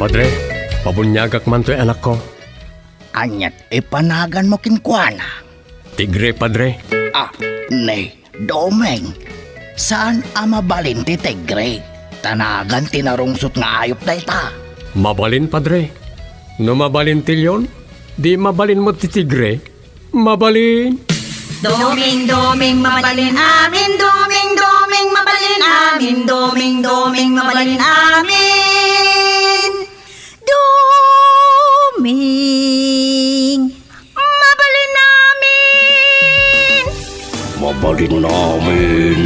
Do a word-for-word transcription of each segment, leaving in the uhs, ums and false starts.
Padre, pabuniagak man toy anakko. Aniat ipanaganmo kenkuana? Tigre, Padre. Ah, ni Doming, saan a mabalin ti tigre? Ta nagan ti narungsot nga ayup dayta. Mabalin, Padre. No mabalin ti leon, di mabalin met ti tigre. Mabalin. Doming, Doming, mabalin amin. Doming, Doming, mabalin amin. Doming, Doming, mabalin amin. Doming, mabalin amin. Mabalin amin.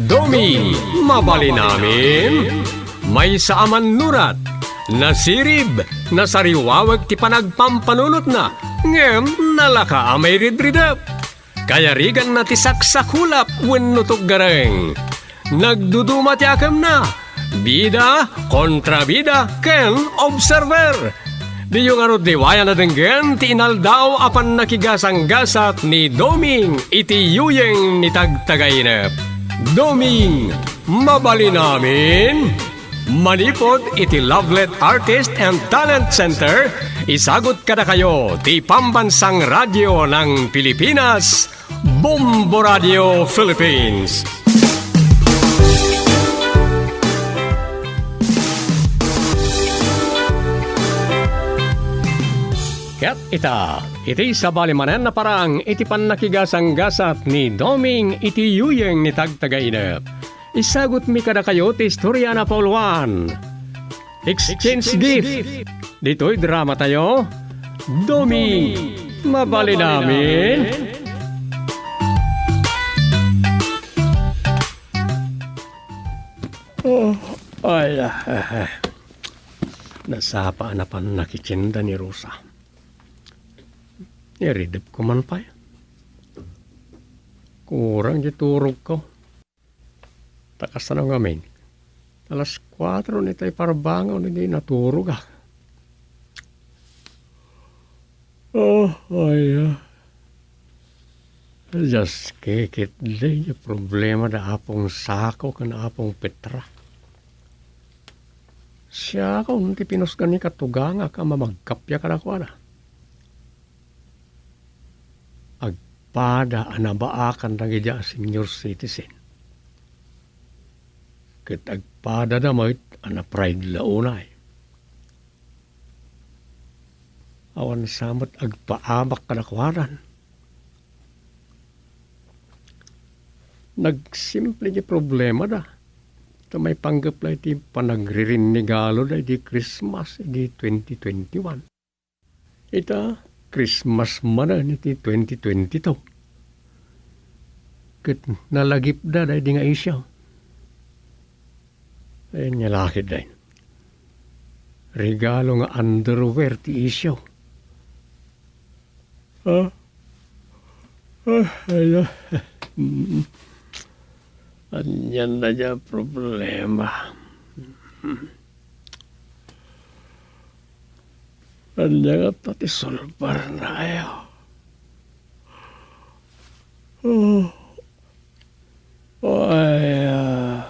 Doming, mabalin amin. Maysa a mannurat, nasirib, nasariwawek ti panagpampanunotna, ngem nalaka a mairidridep. Kayariganna ti saksakulap wenno tuggareng. Nagduduma ti akemna, bida, kontrabida, ken observer. Diyo ngarud liwayan a denggen ti inaldaw a pannakigasanggasat ni Doming iti yuyeng ni Tagtagainep. Doming, mabalin amin? Manipud iti Lovelet Artist and Talent Center, isagut kadakayo ti Pambansang Radyo ng Pilipinas, Bombo Radio Philippines. Ket ita, iti sabali manen a parang iti pannakigasanggasat ni Doming iti yuyeng ni Tagtagainep. Isagutmi kadakayo ti istorya a napauluan. Exchange gift. Ditoy drama tayo. Doming, mabalin amin? Oh, ay, ah, ah, ah. Nasapa a napan nakitsinda ni Rosa. Iridep ko man pay. Kurang di turog ko. Ta kasano ngamin? Alas kuatro ni tay parbangon idi naturog, ah. Oh, ay, ah. Just kikit di problema da Apong Sako ken Apong Petra. Siakon ti pinusgan ni katugangak a mamagkappia kadakuada. Agpada a nabaakan dagidi a senior citizen. Ket agpadada met a na-pride la unay. Awan sa met agpaabak kadakuadan. Nagsimple ti problemada. Ta maipanggep la iti panagririnigaloda idi Christmas idi twenty twenty-one. Ita, Christmas manen iti twenty twenty-two. Ket nalagipda daydi nga isyu. Ay, nia la ketdi. Regalo nga underwear ti isyu. Ah? Ah, ay, ah. Mm. Anian na dia problema. Ania ngata ti solbarna, ayo? Oh. Ay, ah.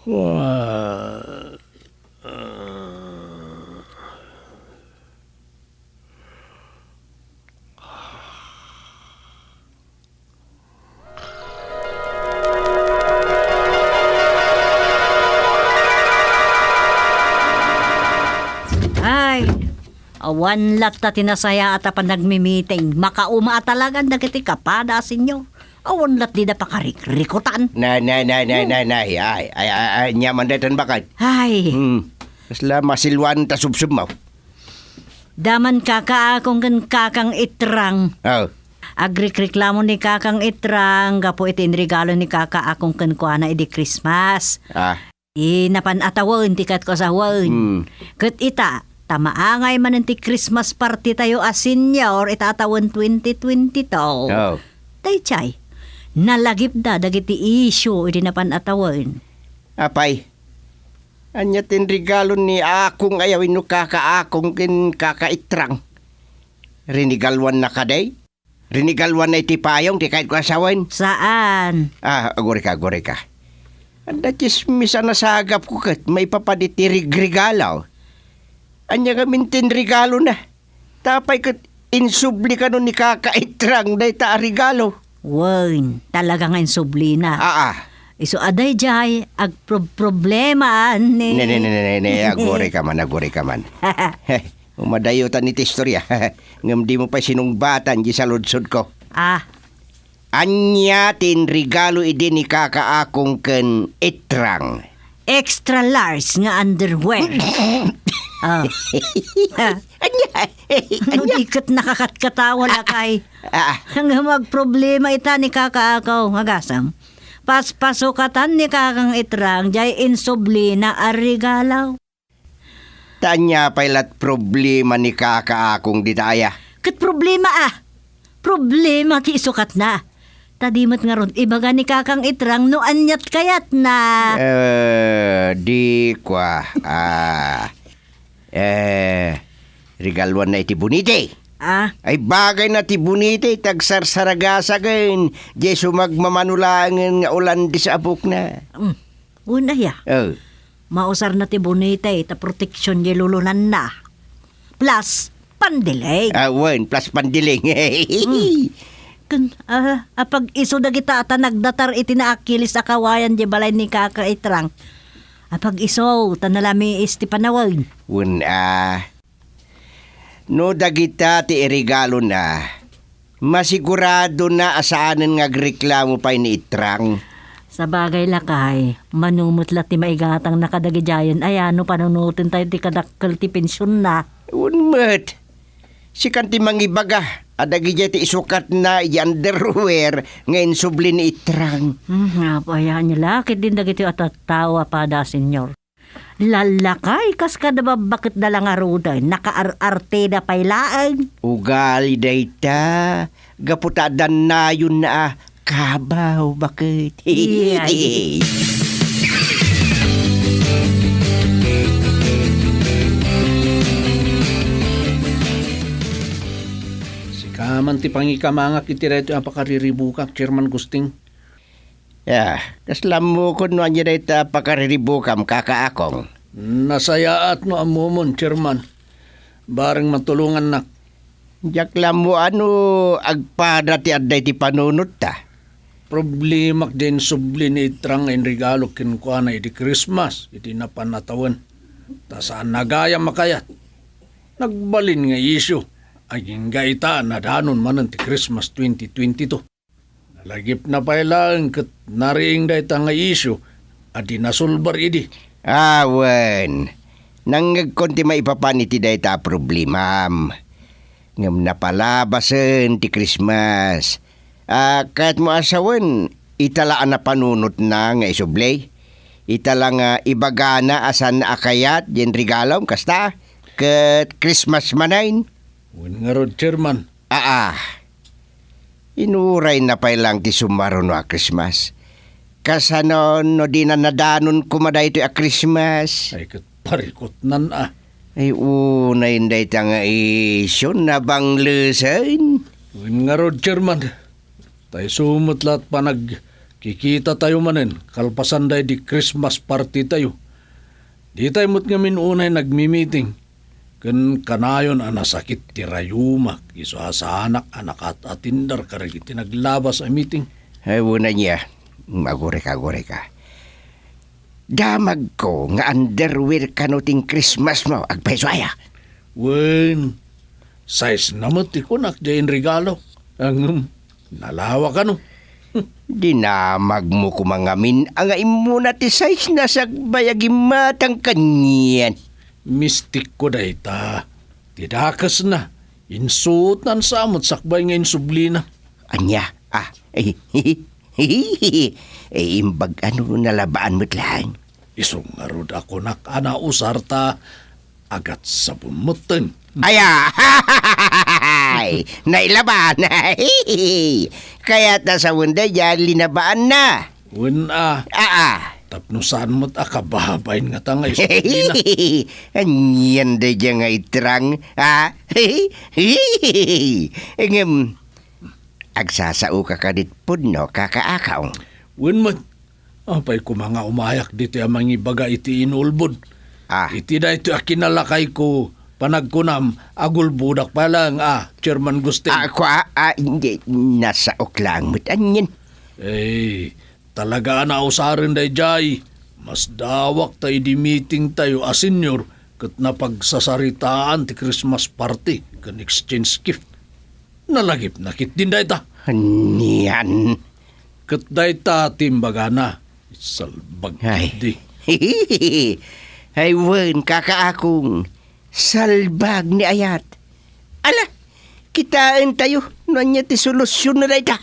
Wa-, ah. Ay, awan latta ti nasayaat a panagmimiting. Makauma a talagan dagiti kapada a senior. Awan lat dida pakarikrikutan. Na, na, na, na, Hmm. na, na, ay, ay, ay, ay, nyaman daytan baket. Ay. Hmm. Kasla masiluan ta subsubmaw. Daman kakaakong ken kakang Itrang. Oh. Agrikreklamo ni kakang Itrang gapu iti inregalo ni kakaakong kenkuana idi Christmas. Ah. Ti napan a tawen ti ket ko a sawen. Hmm. Ket ita, ta maangay manen ti Christmas party tayo a senior ita a tawen twenty twenty-two. Oh. Daydiay, nalagipda dagiti isyu idi napan a tawen. Apay, ania ti inregalo ni Akong Ayaw wenno Kaka Akong ken Kaka Itrang? Rinigaluanna kadi? Rinigaluanna iti payong ti kayatko a sawen? Saan? Ah, agurayka, agurayka. Adda tsismis a nasagapko ket maipapan iti rigregalo. Ania ngamin ti inregalona? Ta apay ket insubli kano ni Kaka Itrang dayta a regalo? Wen, talaga nga insublina. Aa. Isu a daydiay, agprob-, problema ni Ne, ne, ne, ne, ne, ne, agurayka man, agurayka man. Umadayutan iti istorya. Ngem dimo pay sinungbatan diay saludsodko. Ah. Ania ti inregalo idi ni Kaka Akong ken Itrang? Extra large nga underwear. Ah. Ania? No, ania? Di ket nakakatkatawa, lakay. Ah. Nga magproblema ita ni Kaka Akong, agasam. Paspasukatan ni Kakang Itrang, diay insublina a regalo. Ta ania pay lat problema ni Kaka Akong dita aya? Ket problema, ah. Problema ti isukatna. Ta di met ngarud ibaga ni Kakang Itrang no aniat kayatna. Eh, di kua. Ah. Eh, regaluanna iti bonete. Ah? Ay, bagayna ti bonete, ta agsarsaragasagen, diay sumagmamano laengen nga Olandes a buokna. Mm. Wen aya. Oh. Mausarna ti bonete ta proteksion diay lulonanna. Plus, pandiling. Ah, wen, plus pandiling. Hmm. Ken, ah, apag-isu dagita a ta nagdatar iti naakilis a kawayan diay balay ni Kaka Itrang. Apag-isu ta nalamiis ti panawen. Wen, ah, No dagita ti iregalona, masiguradona a saanen nga agreklamo pay ni Itrang. Sabagay, lakay, mano met la ti maigatangna kadagidiayen aya no panunotentayo ti kadakkel ti pensionna. Wen met, sikan ti mangibaga a dagidiay ti isukatna iti underwear nga insubli ni Itrang. Hmm, apay aya la ketdin dagitoy a tattao a pada, Señor. Lallakay, kas kada babbaketda la ngaruden, nakaar-arteda pay laeng. Ugali dayta, gapu ta adda nayonna a kabaw, baket. Iyay. Sika man ti pangikamangak iti daytoy a pakariribukak, Chairman Gusting. Ya, kasla ammokon no ania dayta a pakariribukam, Kaka Akong? Nasayaat no ammomon, Chairman. Bareng matulongannak. Diak la ammo no agpada ti adda iti panunotta. Problemak diay insubli ni Itrang nga inregalo kenkuana idi Christmas, idi napan a tawen. Ta saan a gayam a kayat. Nagbalin nga isyu, agingga ita a nadanon manen ti Christmas twenty twenty-two. Nalagipna pay laeng ket nariing dayta nga isyu a di nasolbar idi. Awen, nangngegkon ti maipapan iti dayta a problemam. Ngem napalabasen ti Christmas. A, kayatmo a sawen, ita la a napanunotna nga isubli? Ita la nga ibagana a saan a kayat diay regalom, kasta? Ket Christmas manen? Wen ngarud, Chairman. Aa. Inurayna pay laeng ti sumaruno a Christmas. Kasano no dina nadanon koma daytoy a Christmas? Ay, ket parikutnan a. Ay, unay dayta nga isyu, nabanglesen. Wen ngarud, Chairman. Ta isu met la ti panagkikitatayo manen, kalpasan daydi Christmas party tayo. Ditayo met ngamin unay nagmi-meeting. Ken kanayon a nasakit ti rayumak isu a saanak a nakaat-atender kadagiti naglabas a meeting. Ay, wen aya. Agurayka, agurayka. Damagko nga underwear kano ti Christmasmo, agpayso aya? Wen, size na met ti kunak diay inregalo. Ngem, nalawa kano. Dinamagmo koma ngamin a nga immuna ti size na sakbay a gimmatang kanian. Mistikko dayta. Ti dakesna, insuotnan sa met sakbay nga insublina. Ania? Ah, eh, imbag ano nalabaan met laeng. Isu ngarud a kunak a nausar ta agatsabon metten. Aya! Nailabaan! Kayat a sawen daydiay linabaanna. Wen a. Aa. Tapno saan met a kababain ngata nga istorina. Anian daydiay nga Itrang, ha? Ngem, Agsasaoka kadit pudno, Kaka Akong? Wen met. Apay koma nga umayak ditoy a mangibaga iti inulbod? Ah. Iti daytoy a kinalakayko, panagkunam, agulbodak pay laeng, ah, Chairman Gustin. Ah, kua, ah, hindi, nasaok laeng met, anian. Eh, talaga a nausaren daydiay. Masdawak ta idi meeting tayo a senior ket napagsasaritaan ti Christmas party ken exchange gift. Nalagipna ketdin dayta. Anian? Ket dayta ti imbagana, salbag Ay. Di. Ay, wen, Kaka Akong, salbag ni ayat. Ala, kitaentayo no ania ti solusionna dayta.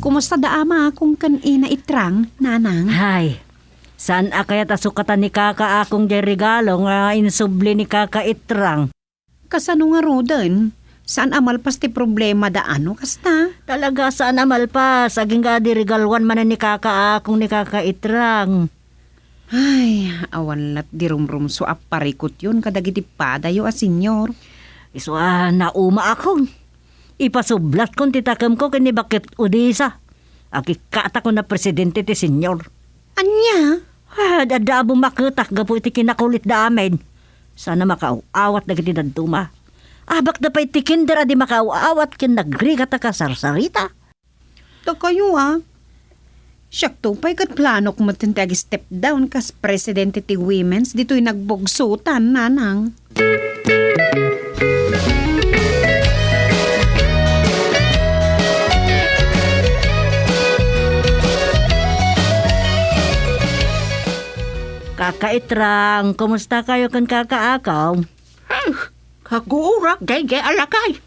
Kumusta da ama Akong ken ina Itrang, nanang? Hay, saan a kayat a sukatan ni Kaka Akong diay regalo nga insubli ni Kaka Itrang? Kasano ngaruden? Saan a malpas ti problemada no kasta? Talaga saan a malpas, agingga a di regaluan manen ni Kaka Akong ni Kaka Itrang. Ay, awan lat di rumrumso a parikutyon kadagiti padayo a senior. Isu a nauma Akong. Ipasublatkon ti takemko ken ni Bakit Odessa. Agikkatakon a presidente ti senior. Ania? Ah, adda a bumaketak gapu iti kinakulit da amin. Saan a makaaw-awat dagiti dadduma. Abakda pay ti kinder a di makaaw-awat ken nagrigat a kasarsarita. Dakayo, a. Siakto pay ket planok metten ti ag-step down kas presidente ti women's ditoy nagbugsotan, nanang. Kaka Itrang, kumusta kayo ken Kaka Akong? Ay, kagurak daydiay a lakay.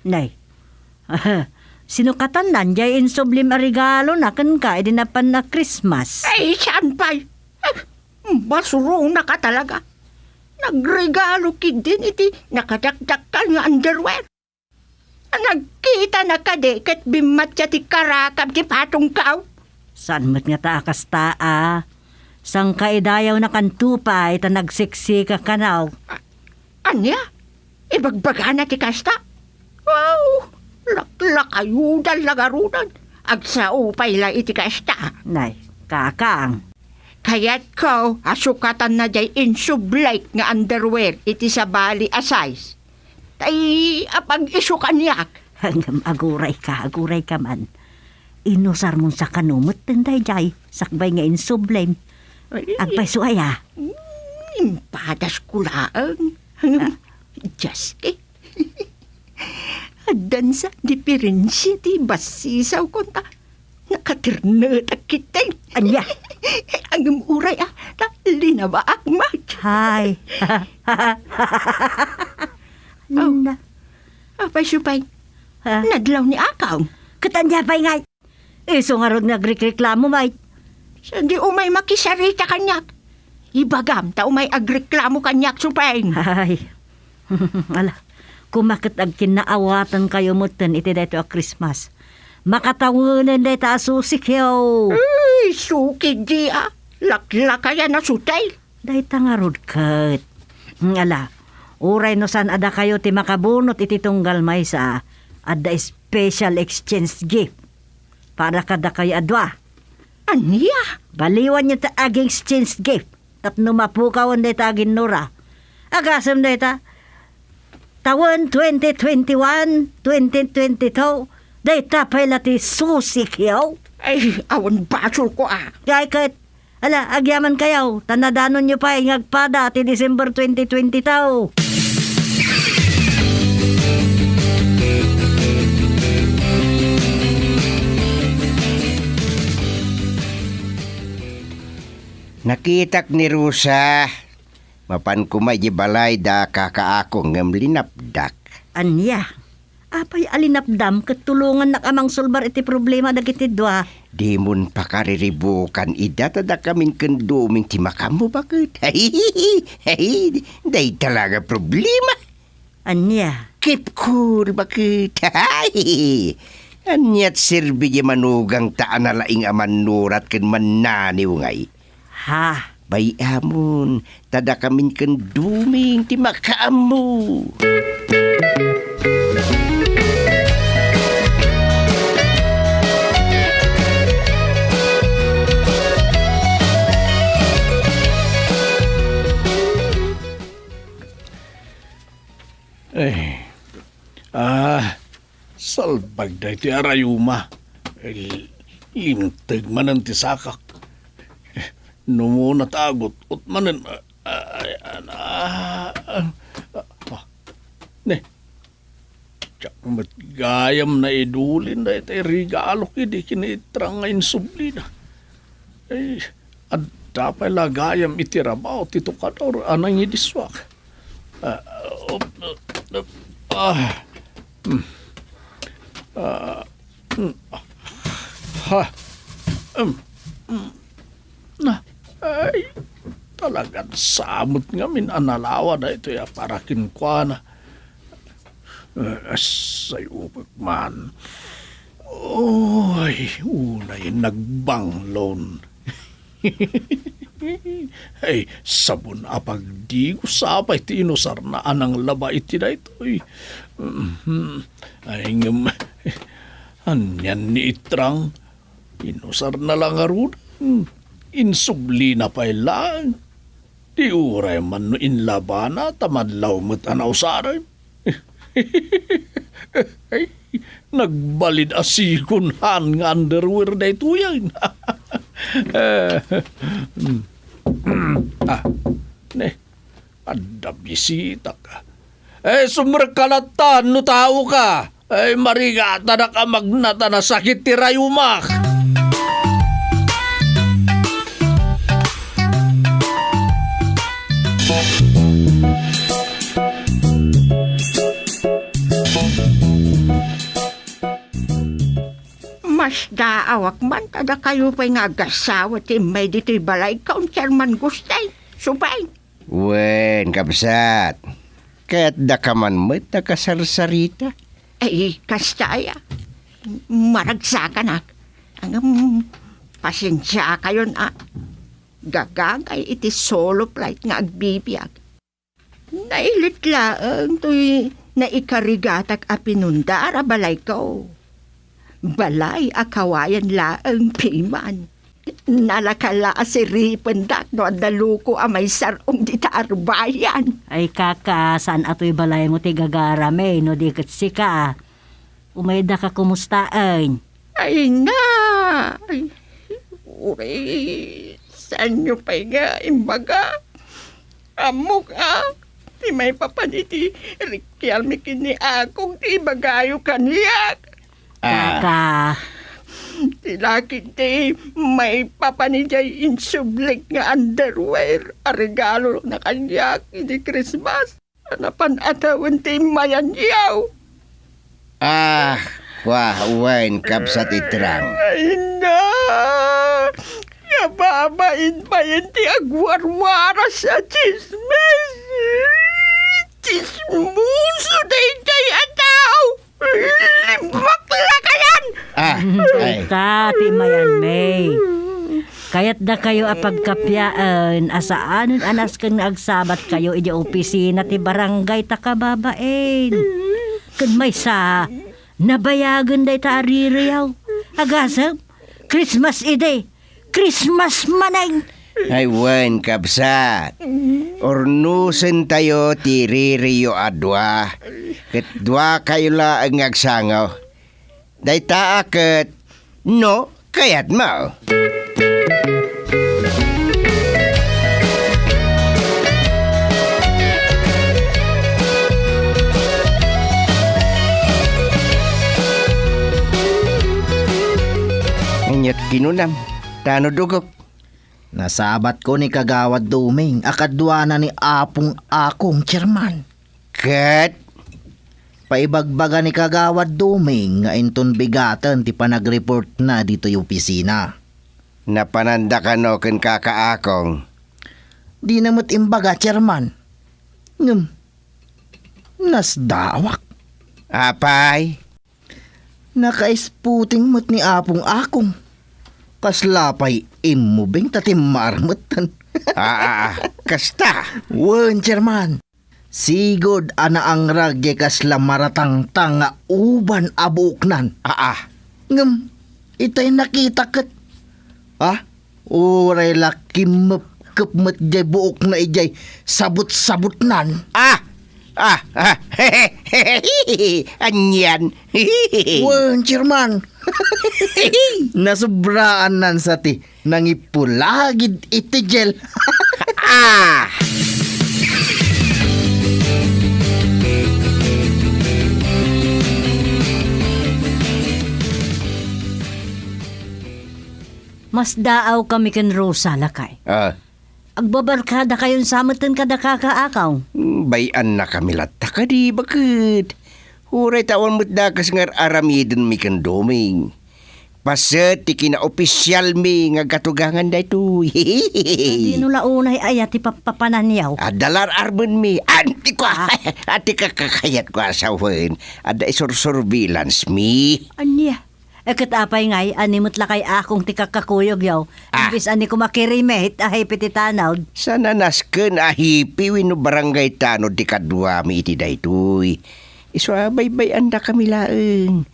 Nay, sinukatanna diay insublim a regalona kenka idi napan a Christmas? Ay, saan pay? Ah, masuronaka talaga. Nagregalo ketdin iti nakadakdakkel nga underwear. Nagkitana kadi ket bimmatya ti karakab ti patongko? Saan met ngata a kasta, a. Sangkaidayawnakto pay ta nagseksika kano. A-, ania? Ibagbagana ti kasta? Aw, laklakayodan la ngaruden. Agsao pay la iti kasta. Nay, Kakang. Kayatko a sukatanna diay insublik nga underwear iti sabali a size. Tay, apag-isu kaniak. Ngem agurayka, agurayka man. Inusarmon sa kano metten daydiay, sakbay nga insublim. Ay. Agpayso aya? Mm, impadasko laeng. Ah. Dios, eh. Addan sa diferensia ti bassisaw, kunta. Nakatirnetak ketdin. Ania? Ngem uray a, ta linabaak met. Hay. Aw. Na. Apay, supay? Ha? Nadlaw ni Akang. Ket ania pay ngay? Isu ngarud nga agrikreklamo, may. Saan di umay makisarita kaniak? Ibagam ta umay agreklamo kaniak, supay. Hay. Ala, koma ket agkinnaawatankayo metten iti daytoy a Christmas. Makatawenen dayta a susi, kio. Ay, suki di a. Laklakayan a suti. Dayta ngarud ket. Ala, uray no saan a dakayo ti makabunot iti tunggal maysa, adda special exchange gift para kadakayo a dua. Ania? Baliwanyo ti agi-exchange gift tapno mapukawen dayta aginnura. Agasem dayta, tawen twenty twenty-one, twenty twenty-two, dayta pay la ti susi, kio. Ay, awan basolko, a. Kay ket, ala, agyamankayo, ta nadanonyo pay nga agpada ti December twenty twenty-two. Nakitak ni Rosa. Mapan koma idiay balay da Kaka Akong ngem linapdak. Ania? Apay a linapdam ket tulongannak a mangsolbar iti problema dagiti dua? Dimon pakariribukan ida ta dakamin ken Doming ti makaammo, baket. Dayta la nga problema. Ania? Keep cool, baket. Aniat serbi di manugangta a nalaing a mannurat ken mannaniw ngay? Ha? Bay-amon, ta dakamin ken Duming ti makaammo. Eh, ah, salbag daytoy a rayuma. Eh, linteg manen ti sakak. Eh, no natagot, ut manen, ah, ay, ana, ah, ah, ne, diak met gayam naidulin daytoy regalo idi ken ni Itrang nga insublina. Ay, adda pay la gayam iti rabaw ti tukador a nangidisuak. Ah, op, op, ah, hmm. Ah, hmm. Ha. Hmm. Hmm. Na, ay, talagan samot ngamin a nalawa daytoy a para kenkuana. Eh, sayo pagman. Oy, unay nagbanglon. Ay, sabon a pagdigo sapay ti inusarna a nanglaba iti daytoy. Mhm. Ay, ngem, anian ni Itrang? Inusarna la ngaruden. Insublina pay laeng. Di uray man no inlabana ta madlaw met a nausaren. Ay, nagbalin a second hand nga underwear daytoyen. Eh, ah, ne, adda bisitak. Eh, sumrekka latta no taoka. Ay, marigatanak a magnat a nasakit ti rayumak. Masdaawak man ta dakayo pay nga agasawa ti immay ditoy balay, Kaunserman Gustay. Supay. Wen, kabsat, kayatdaka man met a kasarsarita? Ay, kasta aya. Maragsakanak. Ngem, pasensiakayon a gagangay iti solo flight nga agbibiag. Nailit laeng toy naikarigatak a pinundar a balayko. Balay a kawayan laeng piman. Nalaka la a siripendak no adda loko a maisar-ong dita arbayan. Ay, kaka, saan a toy balaymo ti gagaram, eh, no di ket sika? Umaydaka kumustaen? Ay na! Ay, uray, saanyo pay nga imbaga? Ammok a, ti maipapan iti requialmi ken ni Akong ti ibagayo kaniak. Ah. Kaka. Ti laki ti maipapan idiay insublik nga underwear a regalona kaniak idi Christmas. Napan a tawen ti immayanyo. Ah, wa, wen, kabsat Itrang. Ay na! Kababain payen ti agwarwaras a tsismis! Tsismoso daydiay a tao! Limbak la kayan! Ah, ay. Ta, ti mayan, May. Kayatdakayo a pagkapiaen a saanen a nasken nga agsabatkayo idiay opisina ti barangay ta kababain. Ken maysa, nabayagen dayta a ririyo. Agasem, Christmas idi. Christmas manen. Ay, wen, kabsat. Urnosentayo ti ririyo a dua, ket duakayo laeng nga agsango. Dayta a ket no kayatmo. Aniat kinunam, tano dugok? Nasabatko ni Kagawad Doming a kaduana ni Apong Akong chairman. Ket? Paibagbaga ni Kagawad Doming nga inton bigaten ti panagreportna ditoy opisina. Napananda kano ken Kaka Akong? Dina met imbaga, chairman. Ngem, nasdaawak. Apay? Nakaisputing met ni Apong Akong. Kasla pay immubing ta timmaar metten. Ah, ah, ah, kasta. Wen, Chairman. Sigud a naangrag jay kasla maratangtang nga uban a buoknan. Ah, ah. Ngem, itay nakita ket, ah, uray la kimmepkep met jay buokna idiay sabot-sabotnan. Ah! Ah! Ah! Anian? Wen, Chairman. Nasubraannan sa ti nangipulagid iti jail. Ah! Masdaawkami ken Rosa, lakay. Ah. Agbabarkadakayon sa metten kada kakaakaw. Hmm, bay-annakami latta kadi, baket. Uray ta awan met dakes nga ar-aramidenmi ken Doming. Paset ti kinaopisialmi nga agkatugangan daytoy. Adino la unay aya ti pappapananyaw? Adda la ar-armenmi. Anti ko. Ah. Ati kakakayat ko a sawen. Adda isursurveillance mi. Ania? E ket apay ngay, ani met lakay Akong ti kakkakuyogyo? Ah. Imbes a ni kumakirimet a hepe ti tanod. Saan a nasken a hepe wenno barangay tanod ti kaduami iti daytoy? Isu a baybay-annakami laeng.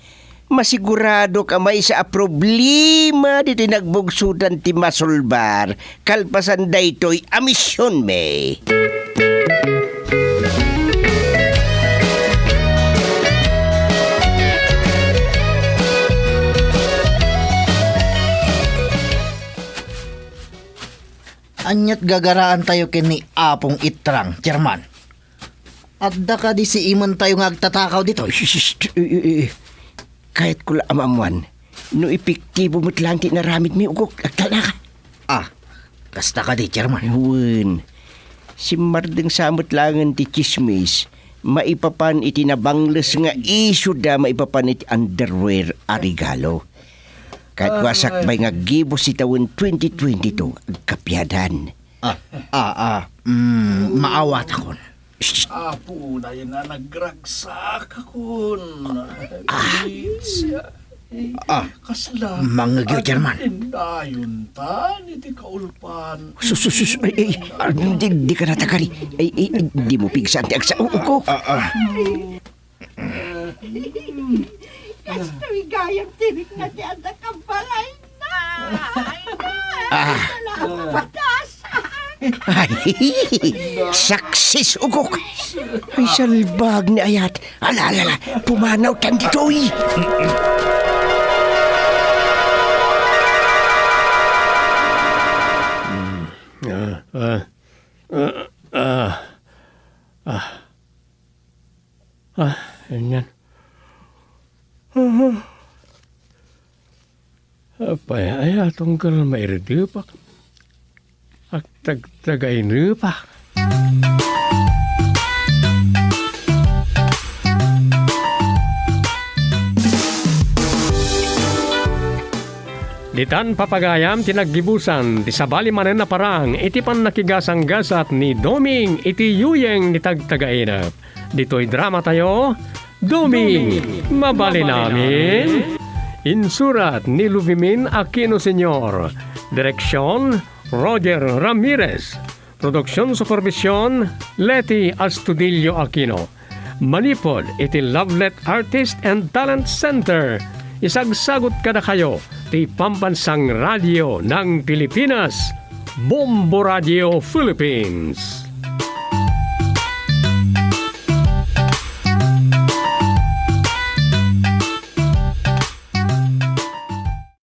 Masiguradok a maysa a problema ditoy nagbugsodan ti masolbar kalpasan daytoy a misionmi. Ania't gagaraantayo ken ni Apong Itrang, Chairman? Adda kadi siimentayo nga agtatakaw ditoy? Shh, shh, shh. Eh, eh, eh. Kayatko la a maammuan no epektibo met laeng ti inaramidmi, Ugok. Agtalnaka. Ah, kasta kadi, Chairman? Wen. Simmardeng sa met laengen ti tsismis maipapan iti nabangles nga isu da maipapan iti underwear a regalo. Kayatko a sakbay nga aggibus ti tawen twenty twenty-two, agkapiadan. Ah, ah, ah, mm, maawatakon. Apo, dayta nga nagragsakakon. Ah. Please. Ah. Kasla. Mangngegyo, Chairman. Indayon ta ni ti kaulpan. Sus, sus, sus, ay, ay, ah, di, di ka natagari. Ay, ay, ay, di mo pigsaan ti agsa-, u-, uko. Ah, ah. Kastoy gayam ti rikna ti adda kabalayna. Ay, ah. Ay, suksesok. Ay, salbag ni ayat. Ala, ala, ala. Pumanaw tan ditoy. Ah, ah, ah, ah, ah. Ah, anian. Apay, aya, tunggal mairedepak. Agtagtagainepak. Ditan papagayam ti naggibusan ti sabali manen a parang iti pannakigasanggasat ni Doming iti yuyeng ni Tagtagainep. Ditoy dramatayo, Doming, Mabalin Amin. Insurat ni Luvimin Aquino Senior. Direksyon, Roger Ramirez. Produksion supervision, Leti Astudillo Aquino. Manipud iti Lovelet Artist and Talent Center, isagsagut kadakayo ti Pambansang Radio ng Pilipinas, Bombo Radio Philippines.